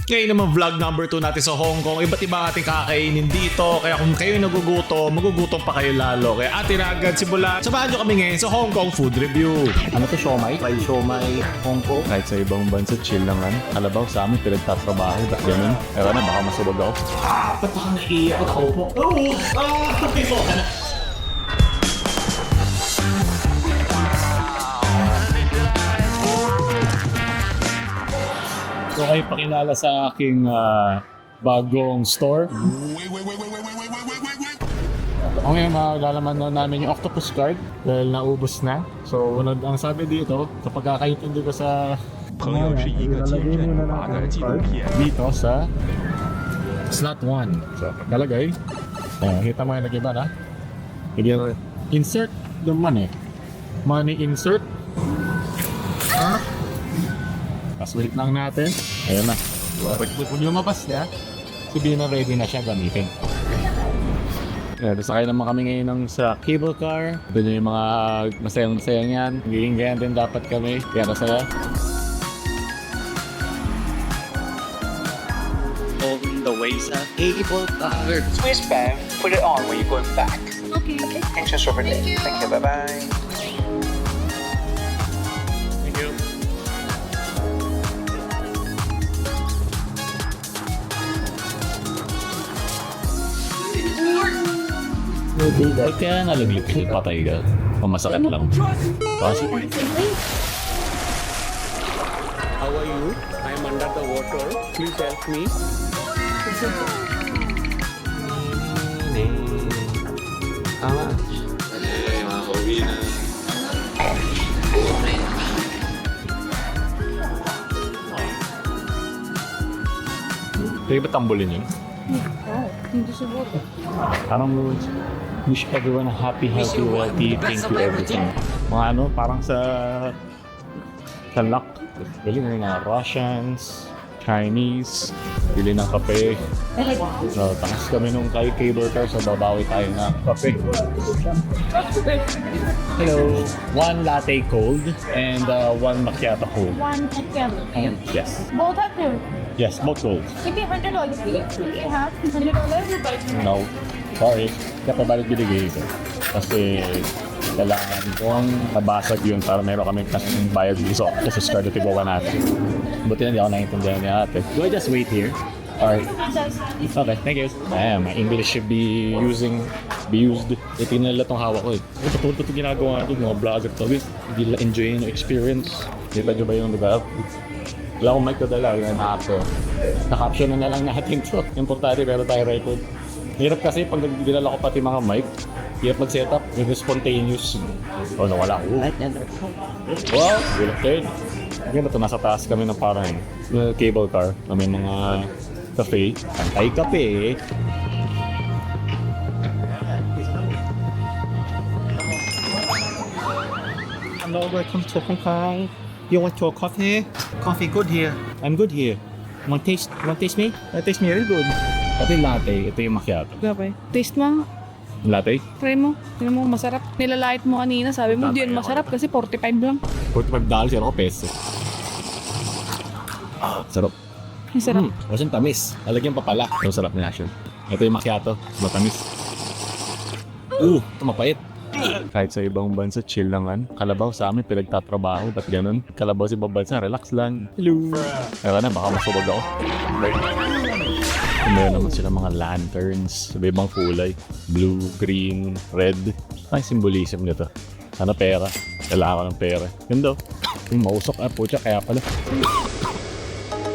Ngayon naman, vlog number 2 natin sa Hong Kong. Iba't iba ang ating kakainin dito. Kaya kung kayo nagugutom, magugutom pa kayo lalo. Kaya atin na agad simulan. Samahan nyo kami ngayon sa Hong Kong Food Review. Ano to, siomai? Fried siomai, Hong Kong. Kahit sa ibang bansa, chill lang yan. Kalabaw sa amin, pinagtatrabaho. Ba't ganun? Ewan na, baka masubag ako. Ba't baka naiiyak ako? Nakaupo. Oo! Ah! Ayoko na. So kayo pakilala sa aking bagong store. Okay, maglalaman na namin yung octopus card dahil naubos na. So, unod ang sabi dito, kapag kakaintindi ko sa 朋友是一个见证拔的纪录片。 dito sa slot 1. So, pagkalagay, ayan, kita mo yung nag-iba na. Bigyan, insert the money. Money insert. Tapos wait lang natin. Ayan na. Pag lumabas niya, sabihin na ready na siya gamitin. Yeah, tapos sakay naman kami ngayon ng sa cable car. Doon yung mga masayang-masayang yan. Magiging ganyan din dapat kami. Kaya masaya. On the way sa cable car. Swiss band, put it on when you're going back. Okay. Entrance over there. Thank you. Thank you. Bye bye. Thank you. Ba't kaya nalaglag kasi patay ka? O masakit lang? Kasi How are you? I am under the water. Please help me. How much? Eh, mga kauwi na. Pwede ba tambulin yun? Oh, hindi siguro. Parang wish everyone a happy, healthy, wealthy, thank you, everything. Mga ano, parang sa luck. Galing na yung mga Russians, Chinese, bili ng kape. So, takas kami nung kay cable car, so babawi tayo ng kape. Hello. One latte cold and one macchiato cold. One macchiato. Yes. Both are cold. Yes, both cold. Maybe $100. You have $100. No. Sorry. Kaya pabalik binigay ko. Kasi kailangan kong mabasag yun para meron kami kasing bayad dito sa octopus card at tigawa natin. Buti na hindi ako naiintindihan ni ate. Do I just wait here? Alright. Okay, thank you. Ayan, my English should be used. Eh, tingnan nila itong hawak ko eh. Ito, totoo ito ginagawa natin, mga vlogger to. Eh. Hindi nila enjoy yung experience. Kita nyo ba yung lugar? Wala akong mic na dala, wala na ako. Na-caption na lang natin to. Importante, pero tayo record. Hirap kasi pag dinala ko pati mga mic, hirap mag-setup, yung spontaneous. Oh, nawala. Oh. Wow, good afternoon. Ganda to, nasa taas kami ng parang cable car na may mga cafe. Antay kape. Hello, welcome to Hong Kong. You want your coffee? Coffee good here. I'm good here. Want taste? Want taste me? Taste me really good. Pati latte, ito yung macchiato. Grabe. Taste mo. Latte? Try mo. Tingnan mo, masarap. Nilalait mo kanina. Sabi mo, di yan masarap kasi 45 lang. $45, pero ako peso. Ah, sarap. Ang sarap. Wasn't tamis. Lalagyan pa pala. Pero sarap na siya. Ito yung macchiato. Matamis. Ito mapait. Kahit sa ibang bansa, chill lang an. Kalabaw sa amin, pinagtatrabaho. Ba't ganun? Kalabaw sa ibang bansa, relax lang. Hello. Ewan na, baka masubag ako. Meron naman sila mga lanterns. Iba ibang kulay. Blue, green, red. Ay, symbolism nito. Sana pera. Kailangan ko ng pera. Ganda. Oh. Yung mausok. Ah, putya, kaya pala.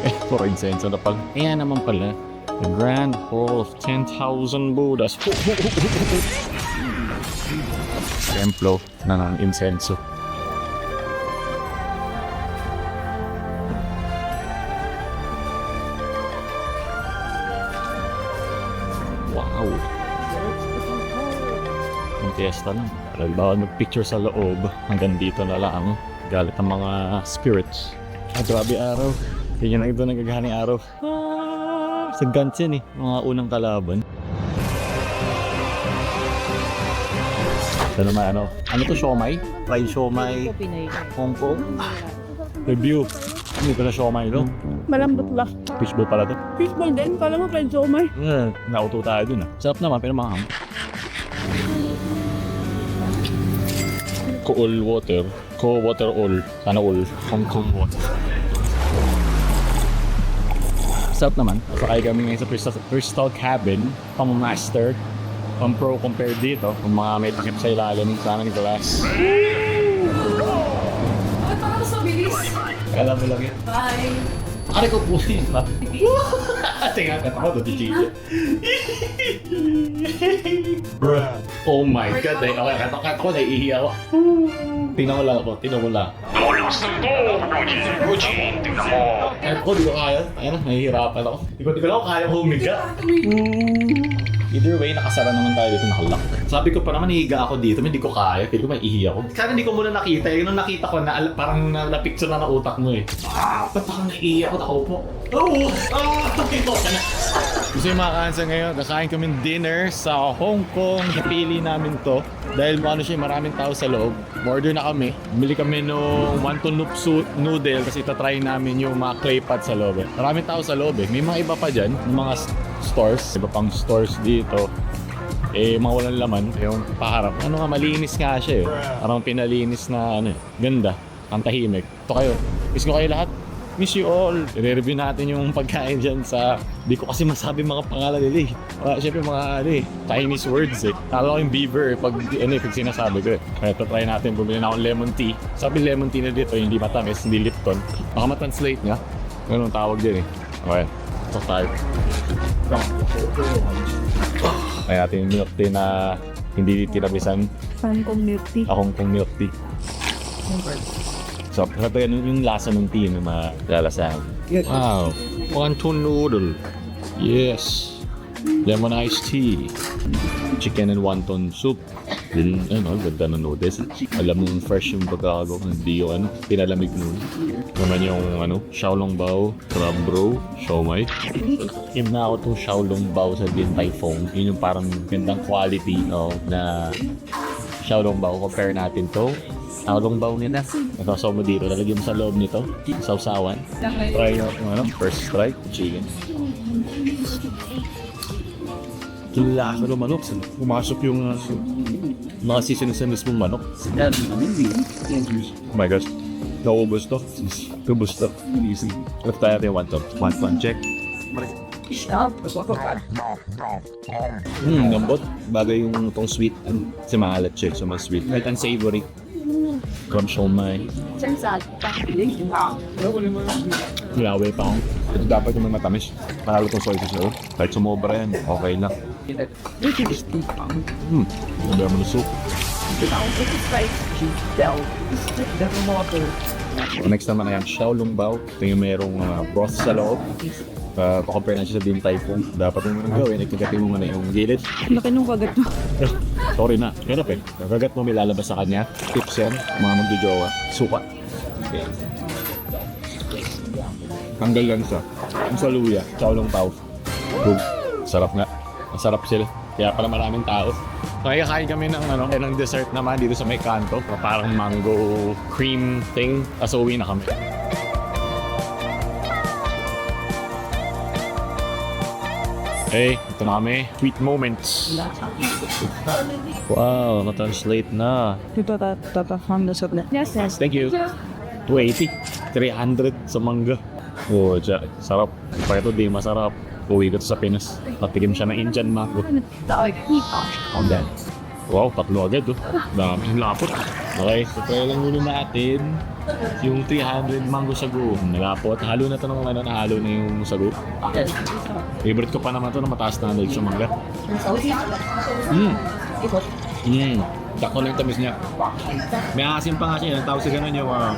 Eh, puro insenso na pala. Kaya naman pala. The Grand Hall of 10,000 Buddhas. Templo na ng insenso. Wow! Ang fiesta lang. Pero bawal mag-picture sa loob. Hanggang dito na lang. Galit ang mga spirits. Ah, grabe araw. Yun yung ito nagagaling araw. Ah, sa Gantz yan eh. Mga unang kalaban. Ito naman ano. Ano to, siomai? Fried siomai, Hong Kong. Review. Hindi pala siomay no? Malambot lang. Fishball pala to. Fishball din. Kala mo fried siomay. Nauto tayo dun ah. Sarap naman pero maanghang. Cool water. Co water all. Sana all. Hong Kong water. Sarap naman. Sakay kami ngayon sa Crystal Cabin. Pang master. Pang pro compared dito. Kung mga may takip sa ilalim. Sana ng glass. Ba't parang sa bilis? Kala mo lang yun. Bye. Aray ko po yun. Tingnan ka ako, doon. Bruh. Oh my God. Ay, okay, kato ko, naiihi ako. Tingnan ko lang ako, tingnan ko lang. Kahit ko, di ko kaya. Ayun na, nahihirapan ako. Di ko lang kaya humiga. Either way, nakasara naman tayo dito, nakalock. Sabi ko pa naman, hihiga ako dito, hindi ko kaya. Feel ko may ihi ako. Sana hindi ko muna nakita. Yung nung nakita ko, na, parang na-picture na ng utak mo eh. Ah, ba't parang naiihi ako? Nakaupo. Oo! Ah, ito ka na. Gusto yung mga kansa ngayon, kakain kami dinner sa Hong Kong. Napili namin to dahil ano siya, maraming tao sa loob. Order na kami. Bumili kami nung wonton soup noodle kasi itatry namin yung mga clay pot sa loob eh. Maraming tao sa loob eh. May mga iba pa dyan, mga stores. Iba pang stores dito. Eh, mga walang laman. Yung paharap. Ano nga, malinis nga siya eh. Parang pinalinis na ano eh. Ganda. Ang tahimik. Ito kayo. Miss ko kayo lahat. Miss you all. I-review natin yung pagkain dyan sa... Di ko kasi masabi mga pangalan nila eh. Siyempre mga ano eh, Chinese words eh. Naalala ko yung beaver eh, pag, ano eh, pag sinasabi ko eh. Kaya try natin, bumili na akong lemon tea. Sabi lemon tea na dito, hindi matamis, hindi Lipton. Baka matranslate niya. Ganun tawag din eh. Okay, ito tayo. Kaya natin yung milk tea na hindi tiramisan. Hong Kong milk tea. A Hong Kong milk tea. So, kapag ganun yung lasa ng tea na malalasahan. Wow. Wonton noodle. Yes. Lemon iced tea. Chicken and wonton soup. Yun, ano, ganda ng noodles. Alam mong fresh yung pagkakagawa. Hindi yung ano, pinalamig nun. Naman yung ano, Xiaolong Bao, crab roe, siomai. Kim na ako itong Xiaolong Bao sa Din Tai Fung. Yun yung parang gandang quality, no, na Xiaolong Bao. Compare natin to. Xiaolong Bao nila. Nasasaw mo dito. Lalagyan mo sa loob nito. Sausawan. Try nyo yung ano, first try, chicken. Yung lasa ng manok. Pumasok yung mga seasoning sa mismong manok. Oh my gosh. Naubos to. Ubos to. Left tayo natin yung one top. One top check. Lambot. Bagay yung tong sweet. Kasi maalat siya, so mas sweet. Kahit unsavory. Crab siomai. Laway pa ako. Ito dapat yung may matamis. Panalo tong soy sauce. Oh. Kahit sumobra yan, okay lang. Sabi mo ng soup. Next naman ay ang Xiaolong Bao. Ito yung merong broth sa loob. Compare na siya sa Din Tai Fung. Dapat mo muna gawin, ikagatin mo muna yung gilid. Laki nung kagat mo. Sorry na. Hirap eh. Kakagat mo may lalabas sa kanya. Tips yan, mga magjojowa. Suka. Okay. Tanggal lang siya. Yung sa luya, Xiaolong Bao. Boom. Sarap nga. Masarap sila. Kaya pala maraming tao. So, kakain kami ng, ano, ng dessert naman dito sa may kanto. Parang mango cream thing. Tapos uwi na kami. Hey, ito na kami. Sweet moments. Wow, na-translate na. Ito Yes. Thank you. 280. 300 sa mangga. Oh, siya. Sarap. Pag ito di masarap. Uwi ko to sa Pinas. Patikim siya ng Indian mango. And then, wow, tatlo agad oh. Dami. Lapot. Okay, so try lang muna natin yung 300 mango sago. Nalapot. Halo na to ng ano, nahalo na yung sago. Favorite ko pa naman to na mataas na sa mangga. Sakto lang yung tamis niya. May asim pa nga siya. Ang tawag sa ganun yung, ang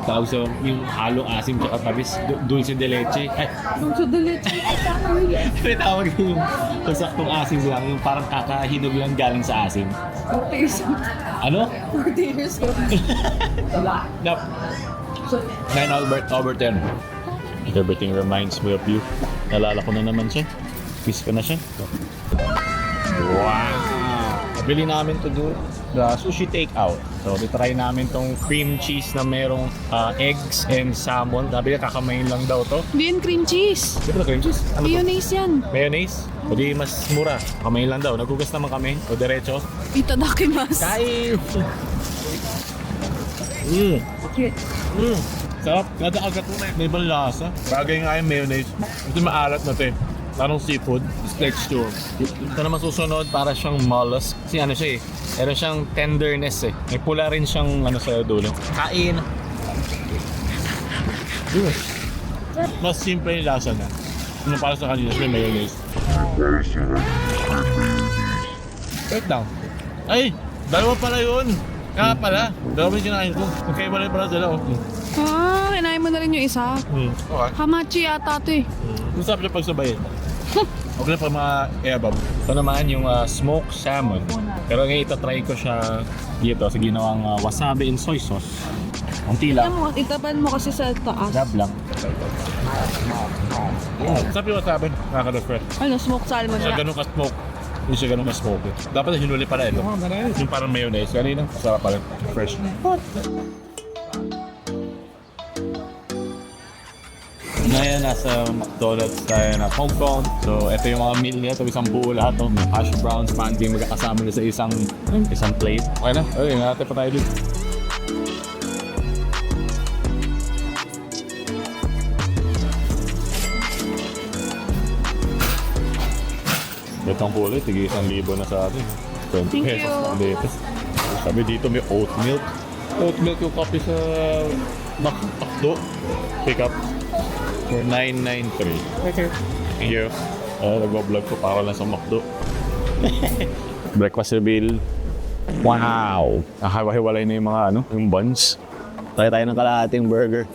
tawag sa yung halong asim tsaka tamis. Dulce de leche. Ay, Dulce de leche. may tawag din yung yung saktong asim lang. Yung parang kakahinog lang galing sa asim. 40 years old. Ano? 40 years old. Yup. 9 over 10. Everything reminds me of you. Nalala ko na naman siya. Kiss ko na siya. Wow! Bili namin to do the sushi takeout. So, try namin tong cream cheese na merong eggs and salmon. Sabi niya, kakamayin lang daw to. Hindi yan cream cheese. Di ba cream cheese? Ano to? Mayonnaise yan. Mayonnaise? O di mas mura. Kamayin lang daw. Nagugas naman kami. O diretso. Itadakimasu. Kain! Sarap. Kada agad mo may ibang lasa. Bagay nga yung mayonnaise. Ito maalat na to eh. Parang seafood. It's texture. Ito naman susunod para siyang mollusk. Kasi ano siya eh. Meron siyang tenderness eh. May pula rin siyang ano sa dulo. Kain! Mas simple yung lasa na. Ano para sa kanina, may mayonnaise. Wait lang. Ay! Dalawa pala yun! Kaya pala. Dalawa yung kinain ko. Magkaiba pala sila oh. Ah, kinain mo na rin yung isa. Okay. Hamachi yata to eh. Masarap na pagsabayin. Okay na pag mga airbab. Ito naman yung smoked salmon. Pero ngayon itatry ko siya dito sa ginawang wasabi and soy sauce. Unti Alam lang. mo, itaban mo kasi sa taas. Dab lang. Sarap yung wasabi. Nakaka-refresh. Ano, smoked salmon Siya nga. ganun ka-smoke. Hindi siya ganun ka-smoke. Dapat hinuli pala ito. Yung parang mayonnaise. Kanina, sarap pala. Fresh. Ngayon, nasa McDonald's tayo na Hong Kong. So, ito yung mga meal nila. Ito isang buo lahat. Oh. Hash browns, pancake, magkakasama na sa isang isang plate. Okay na. Okay, natin pa tayo dito. Itong kulay, tig 1,000 na sa atin. 20 Thank pesos you. na dito. Sabi dito may oat milk. Oat milk yung coffee sa McDo. Pick up for 993. Okay. Thank you. Nagwa-vlog ko para lang sa McDo. Breakfast reveal. Wow! Nakahiwa-hiwalay na yung mga ano, yung buns. Tayo tayo ng kalahating burger.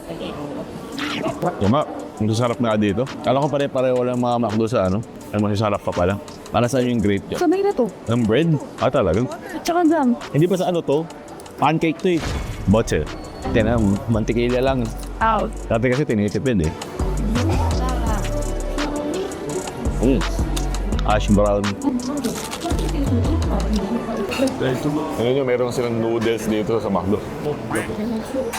Tama. Ang sasarap na dito. Kala ko pare-pareho lang mga McDo sa ano. Ang masasarap pa pala. Para saan yung grape dyan? Sanay na to. Ang bread? Ah, talaga? At saka jam. Hindi ba sa ano to? Pancake to eh. Butter. Tinan, mantikilya lang. Out. Dati kasi tinitipid eh. Ash brown. Ano nyo, meron silang noodles dito sa McDo.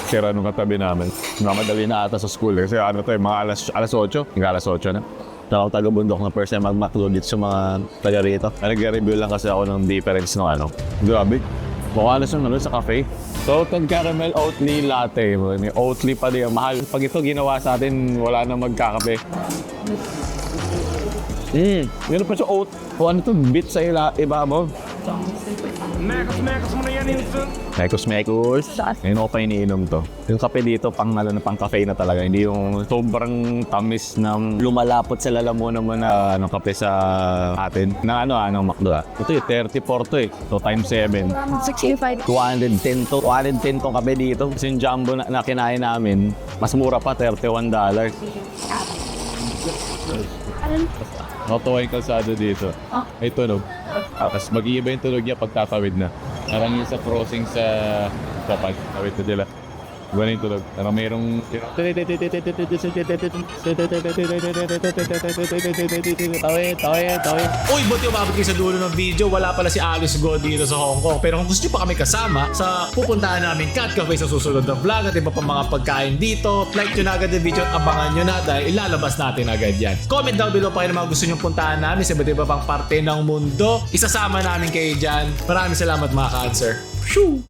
Sira nung katabi namin. Mamadali na ata sa school eh. Kasi ano to eh, mga alas 8. Hanggang alas 8 na. Ako taga-bundok na first time mag-McDo dito sa mga taga rito. Nag-review lang kasi ako ng difference ng ano. Grabe. Mukha na siyang ano sa cafe. Salted caramel oatly latte. May oatly pa din. Mahal. Pag ito ginawa sa atin, wala nang magkakape. Meron pa siya oat. O ano to, bit sa ibabaw. Mekos mekos. Ngayon ako pa iniinom to. Yung kape dito, pang ano na, pang kape na talaga. Hindi yung sobrang tamis na lumalapot sa lalamunan mo na ano, kape sa atin. Na ano, ano, McDo ah. Ito eh, 34 to eh. So times 7. 65. 210 to. 210 tong kape dito. Kasi yung jumbo na kinain namin, mas mura pa, $31. Nakatuwa yung kalsada dito. May tunog. Tapos mag-iiba yung tunog niya pag tatawid na. Parang yung sa crossing sa Japan. Tawid na sila. Iba na yung tunog. Parang mayroong... Tawid, tawid, tawid. Uy, buti umabot kayo sa dulo ng video. Wala pala si Alice Go dito sa Hong Kong. Pero kung gusto nyo pa kami kasama sa pupuntahan namin Cat Cafe sa susunod na vlog at iba pa mga pagkain dito, like nyo na agad yung video at abangan nyo na dahil ilalabas natin agad yan. Comment down below pa kayo ng mga gusto nyo puntahan namin sa iba't iba pang parte ng mundo. Isasama namin kayo dyan. Maraming salamat mga ka-answer. Shoo!